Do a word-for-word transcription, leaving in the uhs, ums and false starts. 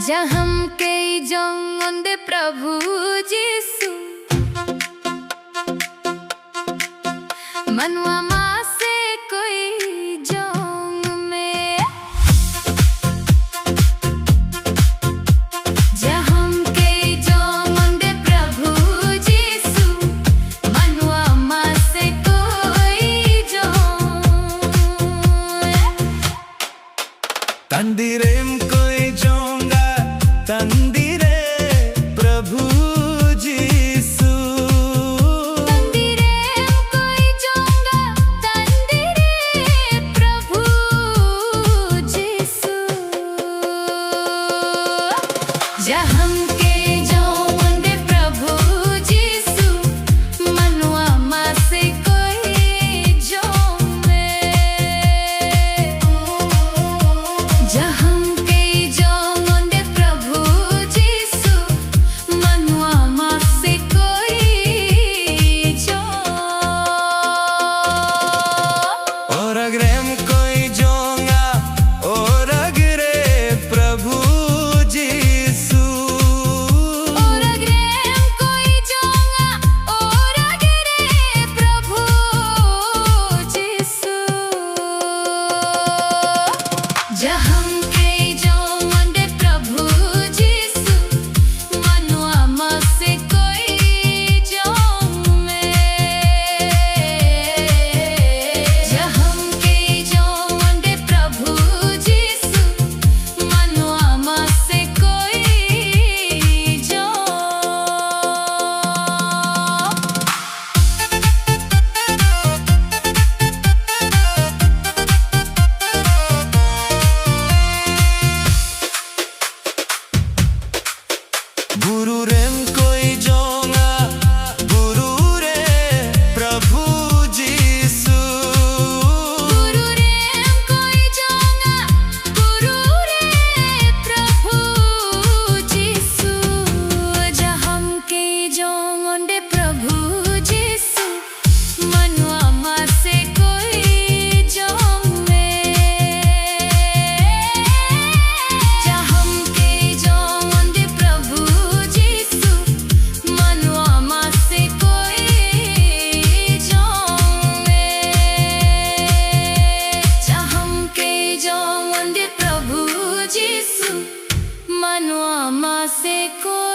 ᱡᱟᱦᱟᱸᱢ ᱠᱟᱹᱭ ᱡᱚᱝ ᱚᱸᱰᱮ ᱯᱨᱚᱵᱷᱩ ᱡᱤᱥᱩ, ᱢᱟᱱᱣᱟ ᱢᱟᱥᱮ ᱠᱟᱹᱭ ᱡᱚᱝ ᱢᱮ᱾ ᱡᱟᱦᱟᱸᱢ ᱠᱟᱹᱭ ᱡᱚᱝ ᱚᱸᱰᱮ ᱯᱨᱚᱵᱷᱩ ᱡᱤᱥᱩ, ᱢᱟᱱᱣᱟ ᱢᱟᱥᱮ ᱠᱟᱹᱭ ᱡᱚᱝ᱾ ᱛᱟᱱᱫᱤᱨᱮᱢ ᱠᱚᱭ ᱡᱚᱝᱟ, ᱛᱟᱱᱫᱤᱨᱮ ᱯᱨᱚᱵᱷᱩ ᱡᱤᱥᱩ᱾ ᱛᱟᱱᱫᱤᱨᱮᱢ ᱠᱚᱭ ᱡᱚᱝᱟ, ᱛᱟᱱᱫᱤᱨᱮ ᱯᱨᱚᱵᱷᱩ ᱡᱤᱥᱩ᱾ ᱡᱟᱦᱟᱸᱢ ᱠᱟᱹᱭ ᱡᱚᱝ ᱚᱸᱰᱮ ᱯᱨᱚᱵᱷᱩ ᱡᱤᱥᱩ, ᱢᱟᱱᱣᱟ ᱢᱟᱥᱮ ᱠᱟᱹᱭ ᱡᱚᱝ ᱢᱮ᱾ ᱡᱟᱦᱟᱸᱢ ᱠᱟᱹᱭ ᱡᱚᱝ ᱚᱸᱰᱮ ᱯᱨᱚᱵᱷᱩ ᱡᱤᱥᱩ, ᱢᱟᱱᱣᱟ ᱢᱟᱥᱮ ᱠᱟᱹᱭ ᱡᱚᱝ᱾ ᱚᱨᱟᱜ ᱨᱮᱢ ᱠᱟᱹᱭ ᱡᱚᱝᱟ, ᱚᱨᱟᱜ ᱨᱮ ᱯᱨᱚᱵᱷᱩ ᱡᱤᱥᱩ᱾ ᱥᱮ ᱠᱚ